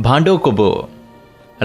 ڀانڊو قبو،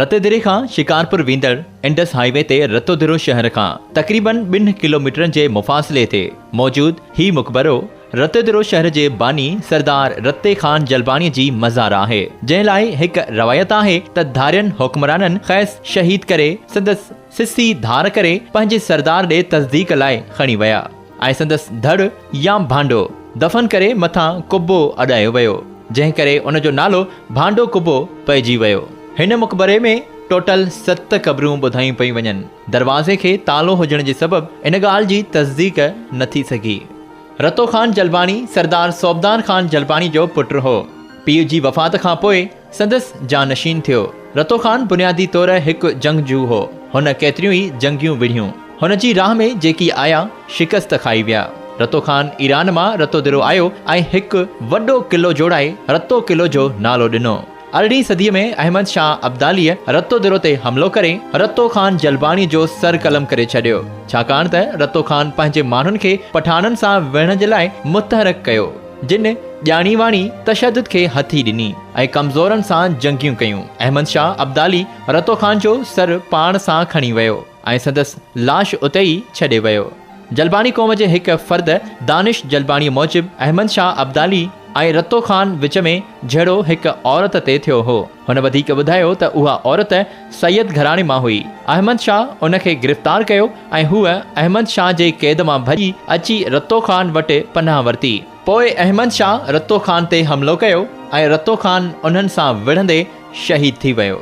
رتيديري کان شڪارپور ويندڙ Indus high V تي رتوديرو شهر کان تقريبن ٻن ڪلوميٽرن جي مفاصلي تي موجود هي مقبرو رتيديرو شهر جي باني سردار رتي خان جلباڻي جي مزار آهي، جنهن لاء هڪ روايت آهي ته ڌارين حڪمرانن کيس شهيد ڪري سندس سسي ڌار ڪري پنهنجي سردار ڏي تصديق لاء کڻي ويا. ۽ سندس ڌڙ يا ڀانڊو دفن ڪري مٿان قبو اڏايو ويو، جنهن ڪري ان جو نالو ڀانڊو قبو پئجي ويو. هن مقبري ۾ ٽوٽل ست قبرون ٻڌايون پيون وڃن. دروازي کي تالو هجڻ جي سبب ان ڳالهه جي تصديق نه ٿي سگهي. رتو خان جلباڻي سردار صوبدار خان جلباڻي جو پٽ هو. پيء جي وفات کان پوء سندس جانشين ٿيو. رتو خان بنيادي طور هڪ جنگجو هو. هن ڪيتريون ئي جنگيون وڙهيون. هن جي راهه ۾ جيڪي آيا، شڪست کائي ويا. رتو خان ايران مان رتوديرو آيو ۽ هڪ وڏو قلعو جوڙائي رتو قلعو جو نالو ڏنو. ارڙهين صديء ۾ احمد شاهه ابداليء رتوديرو تي حملو ڪري رتو خان جلباڻي جو سر قلم ڪري ڇڏيو. ڇاڪاڻ ته رتو خان پنهنجي ماڻهن کي پٺاڻن سان وڙهڻ جي لاء متحرڪ ڪيو. جن ڄاڻي واڻي تشدد کي هٿي ڏني ۽ ڪمزورن سان جنگيون ڪيون. احمد شاهه ابدالي رتو خان جو سر پاڻ سان کڻي ويو ۽ سندس لاش اتي ئي ڇڏي ويو. جلباڻي قوم جي هڪ فرد دانش جلباڻيء موجب احمد شاهه ابدالي ۽ رتو خان وچ ۾ جهيڙو هڪ عورت تي ٿيو هو. هن وڌيڪ ٻڌايو ته اها عورت سيد گهراڻي مان هئي. احمد شاهه ان کي گرفتار ڪيو ۽ هوء احمد شاهه جي قيد مان ڀڄي اچي رتو خان وٽ پناهه ورتي. پوء احمد شاهه رتو خان تي حملو ڪيو ۽ رتو خان انهن سان وڙهندي شهيد ٿي ويو.